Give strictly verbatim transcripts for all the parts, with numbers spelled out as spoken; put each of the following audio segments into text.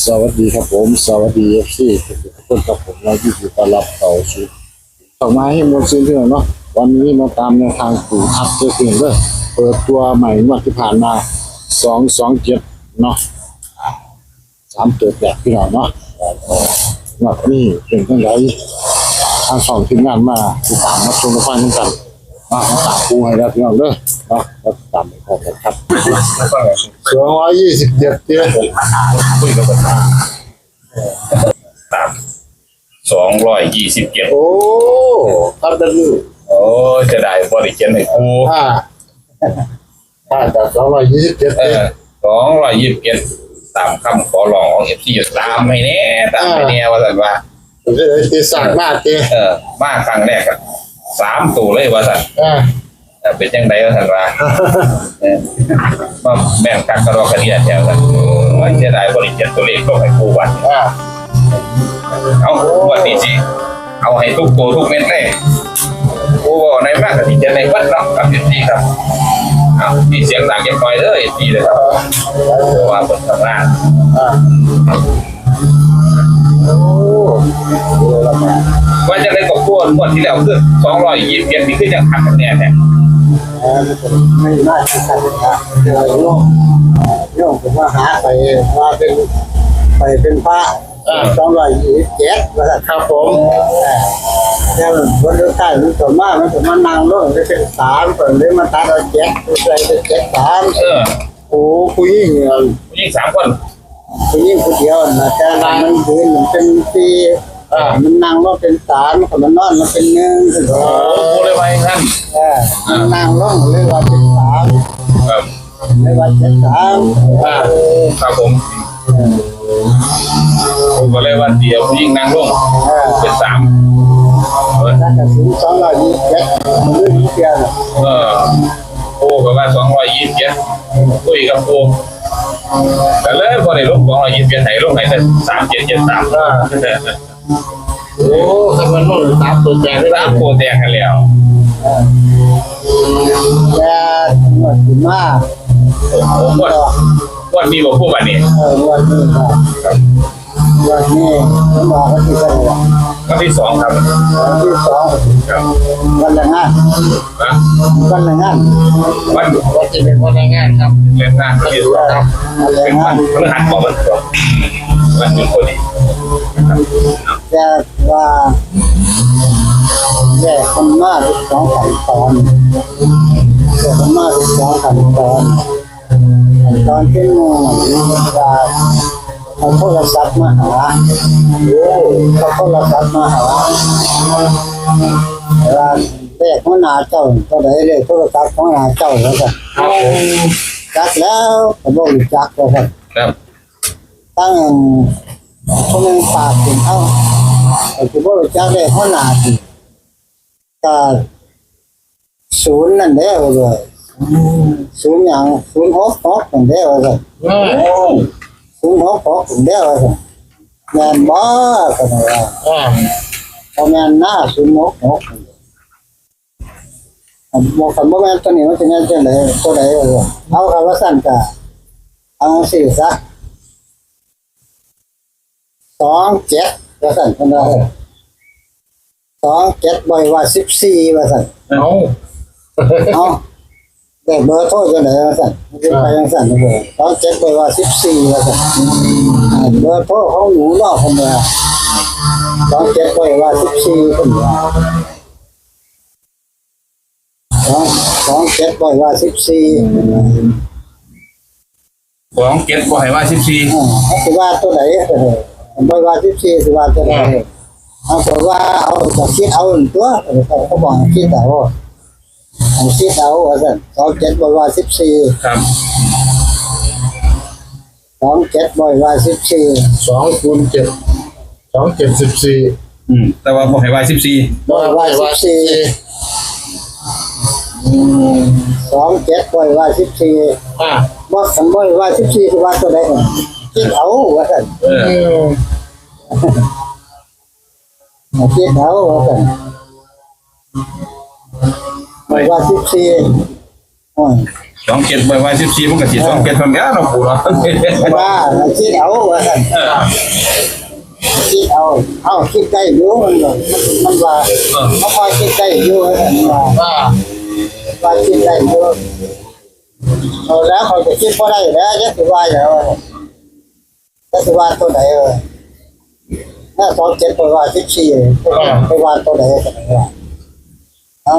สวัสดีครับผม สวัสดีเอฟซีทุกคนครับผม เรายินดีต้อนรับเข้าสู่ช่องมาให้มวลซื่นเรื่องเนาะ วันนี้มาตามแนวทางปู่ทับเจ้าเพียงเด้อ เปิดตัวใหม่งวดที่ผ่านมา สองสองเจ็ด เนาะ สามตัวแตกพี่น้องเนาะ งวดนี้เป็นจังได ทางช่องทีมงานมาติดตามมาชมมาฟังกัน มาตามปู่ให้แล้วพี่น้องเด้อ เนาะ มาติดตามไปพร้อมกันครับ สองร้อยยี่สิบเจ็ดเตี้ย สองร้อยยี่สิบเจ็ด โอ้ ครับเป็น โอ้ยจะได้บ่ได้เขียนให้ปู่ อ่าผ่านจากสองร้อยยี่สิบเจ็ด เออสองร้อยยี่สิบเจ็ด ตามคำขอร้องของเอฟซี ตามให้แน่ตามให้แน่ว่าซั่นว่า ผมจะได้ตีสากมากเตี้ย เออมาครั้งแรกอะสามตัวเลยว่าซั่น อ่า เออเป็นจังไดว่าซั่นว่าเออมาแม่นคักกระดอกกระเดียแถวซั่นว่าเสียดายบ่ได้เขียนตัวเลขลงให้ปู่ว่า อ่า เอางวดนี้สิเอาให้ทุกตัวทุกเม็ดเลยปู่ว่าในมากก็สิเขียนในวัดเนาะครับเอฟซี ครับเอามีเสียงดังจักหน่อยเด้อเอฟซี เลยครับเพราะว่าเพิ่นทำงาน อ่าโอ้ ว่าจังไดก็ปู่งวดที่แล้วคือสองร้อยยี่สิบเจ็ด นี่คือจังคักแน่แท้ ไม่น่าจะทันนะเดี๋ยวโยมโยมผมว่าหาไปว่าเป็นไปเป็นพระ อ่า สองร้อยยี่สิบเจ็ดว่าซั่น ครับผม แล้วบนรถไฟมันก็มามันก็มานั่งลงได้เป็นสามก่อนเลยมาตัดเอาเจ็ดใส่เป็นเจ็ดสาม เออ โอ้ผู้หญิงอ่ะ ผู้หญิงสามคน ผู้หญิงผู้เดียวนะแต่ว่ามันยืนมันเป็นสี่ อ่า มันนั่งมาเป็นสามคนมันนอนมาเป็นหนึ่ง โอ้เลยว่าอย่างนั้น เออมันนั่งลงเลยว่าเป็นสาม ครับ เลยว่าเจ็ดสาม อ่าครับผมผมก็เลยว่าเดี๋ยวผู้หญิงนั่งลง เออ เป็นสาม แล้วก็ถึงสองร้อยยี่สิบเจ็ดมันเรื่องนี้เดียวน่ะ เออโอ้ก็ว่าสองร้อยยี่สิบเจ็ด คุยกับปู่ก็เลยพอได้ลงสองร้อยยี่สิบเจ็ด ให้ลงให้แต่สามเจ็ดเจ็ดสาม โอ้คำนวณสามตัวแจกได้ สามตัวแตกกันแล้ว แต่งวดที่มา โอ้งวดงวดนี้บอกปู่บัดนี้ เอองวดนี้ก็งวดนี้มันบอกว่าที่เท่าไหร่ วันที่สองครับ วันที่สอง ครับ วันแรงงาน นะ วันแรงงาน วัน วันที่เป็นวันแรงงานครับ แรงงานวันที่สอง วันแรงงาน พฤหัสบอกวันที่สองวันหยุดพอดี แต่ว่าแยกคนมาเป็นสองขั้นตอนแยกคนมาเป็นสองขั้นตอน ตอนที่หนึ่งว่าเอาโทรศัพท์มาหา โอ้เอาโทรศัพท์มาหาว่าเลขหัวหน้าเจ้าตัวใดเลขโทรศัพท์หัวหน้าเจ้าแล้วก็ ครับผม จักแล้วก็บ่รู้จักแล้วครับ ครับ ตั้งคนหนึ่งปากถึงเอ้าก็คือบ่รู้จักเลขหัวหน้าสิก็ศูนย์นั่นแหละว่าซั่นศูนย์หยังศูนย์หกหกนั่นแหละว่าซั่น โอ้ ศูนย์หกหกนั่นแหละว่าซั่นแม่นบ่ก็เลยว่า อ่า บ่แม่นนะศูนย์หกหก บ่ คันบ่แม่นตัวนี้มันสิแม่นจังได๋ตัวใด๋ เอาคันว่าซั่นก็เอาจังซี่ซะ สองเจ็ด ว่าซั่นเพิ่นว่า สองเจ็ด บ่ให้ว่า สิบสี่ ว่าซั่น เอา เอาได้เบอร์โทรจังได๋ ว่าซั่น มันสิไปจังซั่นเด้อ สองเจ็ด บ่ให้ว่า สิบสี่ ว่าซั่น อ่า เบอร์โทรของหนูเนาะ เพิ่นว่า สองเจ็ด บ่ให้ว่า สิบสี่ เพิ่นว่า สอง สองเจ็ด บ่ให้ว่า สิบสี่ สองเจ็ด บ่ให้ว่า สิบสี่ อ่า เขาสิว่าตัวใด๋ เออ บ่ให้ว่า สิบสี่ สิว่าตัวใด๋ อ่า เอาก็ว่าเอาก็คิดเอาตัว เออ เขาบอกคิดเอา เอาคิดเอา ว่าซั่น สองเจ็ด บ่ให้ว่า สิบสี่ ครับ สองเจ็ด บ่ให้ว่า สิบสี่ สองศูนย์เจ็ด สองเจ็ด สิบสี่ อืมแต่ว่าบ่ให้ว่า สิบสี่ บ่ให้ว่า สิบสี่ สองเจ็ด บ่ให้ว่า สิบสี่ อ่า บ่ คันบ่ให้ว่า สิบสี่ สิว่าตัวใด๋ คิดเอา ว่าซั่น เออ อืม คิดเอา ว่าซั่น บ่ให้ว่า สิบสี่ โอ้ย สองเจ็ด บ่ว่าสิบสี่ มันก็สิสองเจ็ด เท่านั้นเนาะปู่เนาะ ว่าคิดเอาว่าซั่น เออ คิดเอา เอาคิดได้อยู่ มันก็มันว่า เออ มันพอคิดได้อยู่ว่าซั่น ว่า ว่า ว่าคิดได้อยู่ เอาแล้วเขาจะคิดบ่ได้แล้ว จะสิว่าหยัง ก็สิว่าตัวไหนเออ ถ้าสองเจ็ด ไปว่าสิบสี่ ไปว่า อ่า ไปว่าตัวไหนก็ได้ว่า เอ้า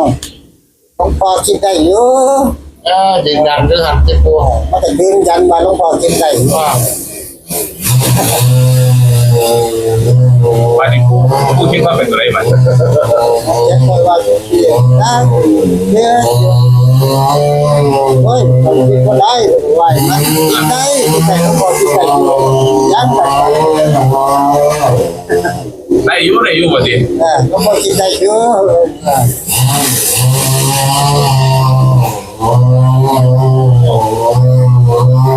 หลวงพ่อคิดได้อยู่ เออ ยืนยันด้วยครับ เจ๊ปู มันก็ยืนยันว่าหลวงพ่อคิดได้อยู่ ว่า วันนี้ปู่ ปู่คิดว่าเป็นตัวไหนบ้าง เจ็ด ไปว่าสิบสี่ นะ เนี่ย โอ้ย มันคิดบ่ได้ ไหวมันคิดได้ แต่หลวงพ่อคิดได้อยู่ ยังไง ได้อยู่ ได้อยู่ ว่าสิ เออ หลวงพ่อคิดได้อยู่ เออ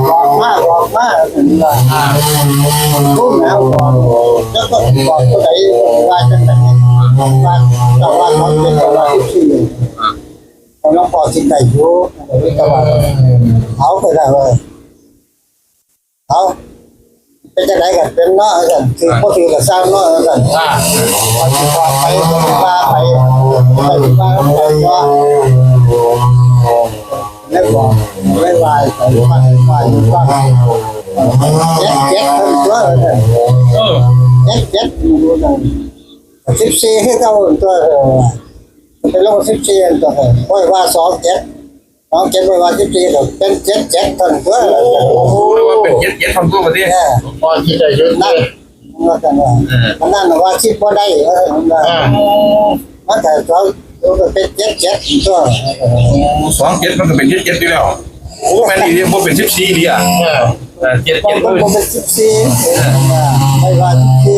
บอกมา บอกมา เออ รู้แล้ว บอก แล้วก็บอกตัวไหน ว่าจังไหน ว่า แต่ว่าเขาเป็นตัวที่สี่ หลวงพ่อคิดได้อยู่ แต่ว่า เอาไปแล้วเว้ย เอา เป็นจังได๋ก็เป็นเนาะ ว่าซั่น ถือบ่ถือก็ซ่างเนาะ ว่าซั่น อ่า ปฏิบัติไป ปฏิบัติไป ปฏิบัติไปว่า แล้วก็ไม่ไหวไป ไป ไป ไป เจ็ด เจ็ด เท่านั้นตัว ว่าซั่น เออ เจ็ด เจ็ด อยู่นั่น สิบสี่ คือเก่าตัว เออ ไปลง สิบสี่ ตัว เออ โอ้ย ว่า สองเจ็ด สองเจ็ด ไว้ว่า สิบสี่ ก็เป็น เจ็ดเจ็ด เท่านั้นตัว โอ้โห เรียกว่าเป็น เจ็ดเจ็ด เท่านั้นตัว บัดนี้ เออ พอคิดได้เยอะเลย นั่นว่าซั่นว่า เออ มันนั่นว่าคิดบ่ได้ เออ มันว่า อ่า มันก็สอง มันก็เป็น เจ็ดเจ็ด ตัว โอ้ สองเจ็ด มันก็เป็น เจ็ดเจ็ด อยู่แล้ว โอ้ แม่นอีหลี บ่เป็น สิบสี่ อีหลีอะ เออ เออ เจ็ดเจ็ด มันก็เป็น สิบสี่ เออ ไว้ว่า สิบสี่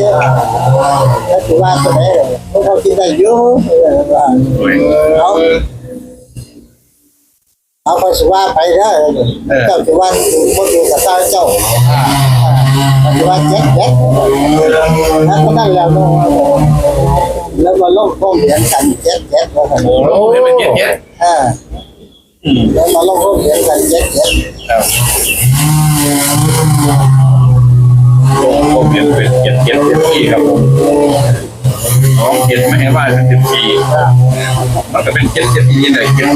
แล้วสิว่าตัวใด พวกเขาคิดได้อยู่ เออ ว่า โอ้ย เอา เอาไปสิว่าไปเด้อ เออ เจ้าสิว่าถือบ่ถือก็ซ่างเจ้า อ่า สิว่าเจ็ดเจ็ด แล้วก็นั่นแหละ แล้วมาลงความเห็นกัน เจ็ดเจ็ด ว่าซั่น โอ้ ลงความเห็นเป็น เจ็ดเจ็ด อ่า อืม แล้วมาลงความเห็นกัน เจ็ดเจ็ด ครับ ลงความเห็นเป็น เจ็ดเจ็ด เจ็ดสี่ ครับผม สองเจ็ด ไม่ให้ว่าเป็น สิบสี่ มันก็เป็น เจ็ดเจ็ด ที่ไหน เจ็ด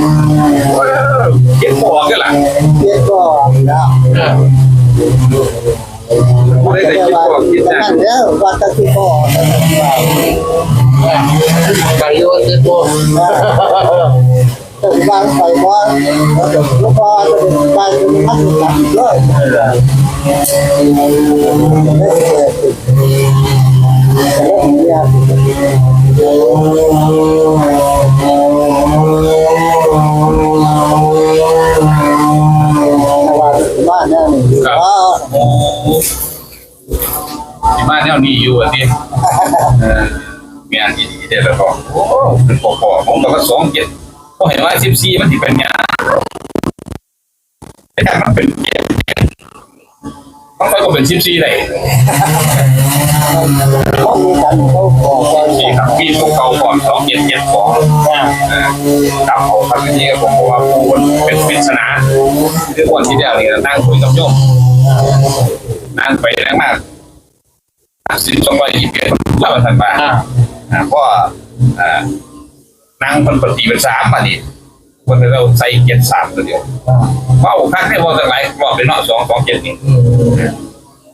เออ เจ็ดบ่ออกกันล่ะ เจ็ดบ่ออกแล้ว เออ ผู้ใดได้คิดบ่ออกคิดนะ นั่นแล้ว ว่าจะคิดบ่ออก ไปอยู่ เจ็ดบ่ออก เออ วางไปบ่ หลวงพ่อจะเป็นการเป็นมัดกันเลย ว่าแนวนี้ ครับ สิมาแนวนี้อยู่ว่าติ เออ แม่นอีหลีเด้อล่ะพ่อ โอ้ เป็นพ่อๆ ผมก็ว่า สองเจ็ด บ่ให้ว่า สิบสี่ มันสิเป็นหยัง แต่มันเป็น เจ็ด มันก็เป็น สิบสี่ ได้ เขามีกันเขาบอกว่า นี่ครับ มีพวกเก่าก่อน สองเจ็ดเจ็ดสอง อ่า เออ ครับ เอาครับ ทีนี้ผมบอกว่าผู้คนเป็นปริศนา คือวันที่แล้วนี่นั่งคุยกับโยม นั่งไปนั่งมา สิบสองร้อยยี่สิบเอ็ด เล่าให้ฟังว่า อ่า อ่า เพราะว่า อ่า นางเพิ่นปฏิบัติสามมานี่ เพิ่นเลยเอาใส่ เจ็ดสาม ตัวเดียว อ่า เว้าคักได้ เว้าตั้งหลายรอบเลยเนาะ สองสองเจ็ด นี่ อืม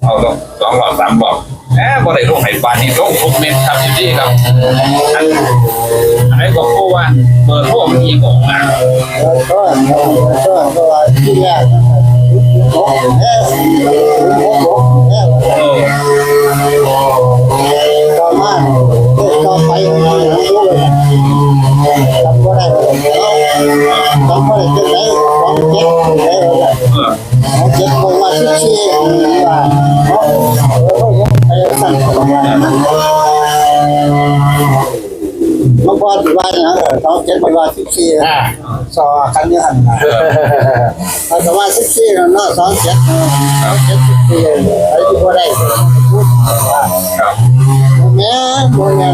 เอาต้องสองรอบ สามรอบ แหม บ่ได้ลงให้ปานนี้ ลงทุกเม็ดครับ พี่ๆ ครับ อัน อันไหนก็เพราะว่าเบอร์โทรมันอีกออกมา เออ ก็ ก็ ก็ว่าที่แรก หก เอ๊ะ หก หก เอ๊ะ เออ ต่อมา เอ๊ะ ต่อไป จำบ่ได้ จำบ่ได้จังได๋ สองเจ็ด เอ๊ะ เออ สองเจ็ด บ่ว่า สิบสี่ ว่า เนาะ เออ ไปสั่ง หลวงพ่อสิว่าหยัง เออ สองเจ็ด ไปว่า สิบสี่ อ่า สอคันอยู่หั่นน่ะ เออ เขาก็ว่า สิบสี่ เนาะ สองเจ็ด เนาะ สองเจ็ด สิบสี่ ไปอยู่บ่ได้ ครับ แม่น บ่แม่น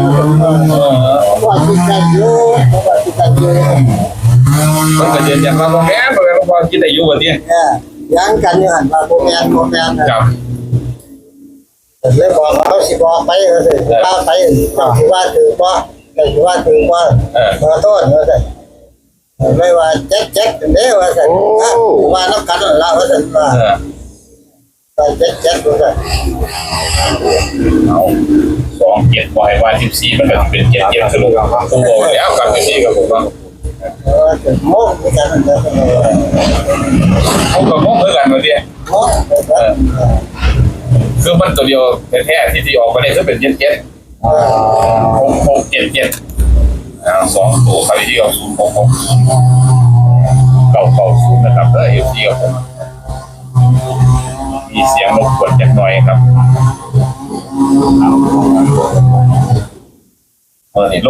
เออ ว่าคิดได้อยู่ ว่าคิดได้อยู่ เพิ่นก็ยืนยันว่าบ่แม่น บ่แม่น หลวง ความคิดอายุวันนี้ เออยังกันอยู่หั่นว่าบ่แม่นบ่แม่น ครับ เลยบอกว่าเขาสิบอกไปว่าซั่น เออ ว่าไปเจ้าสิว่าถือบ่เจ้าสิว่าถือบ่ เออ ขอโทษว่าซั่นเลยว่าเจ็ดเจ็ดเด้อว่าซั่น โอ้ ว่านับกันนั่นละว่าซั่นว่า เออ ว่าเจ็ดเจ็ดว่าซั่น เอาสองเจ็ดปล่อยว่าสิบสี่มันก็เป็นเจ็ดเจ็ดสรุปตัวแล้วครับพี่ครับผมว่า เออถึงโมงคือกันนั่นแหละ เขาก็งงเหมือนกันวันนี้ โมงคือกัน คือมันตัวเดียวแท้ๆที่ที่ออกมาเนี่ยคือเป็นเจ็ดเจ็ด เออ หกหกเจ็ดเจ็ดอ่าสองตัวครับพี่ครับศูนย์หกหกเก้าเก้าศูนย์นะครับเออเอฟซีครับผมมีเสียงรบกวนจักหน่อยครับเออนี่โล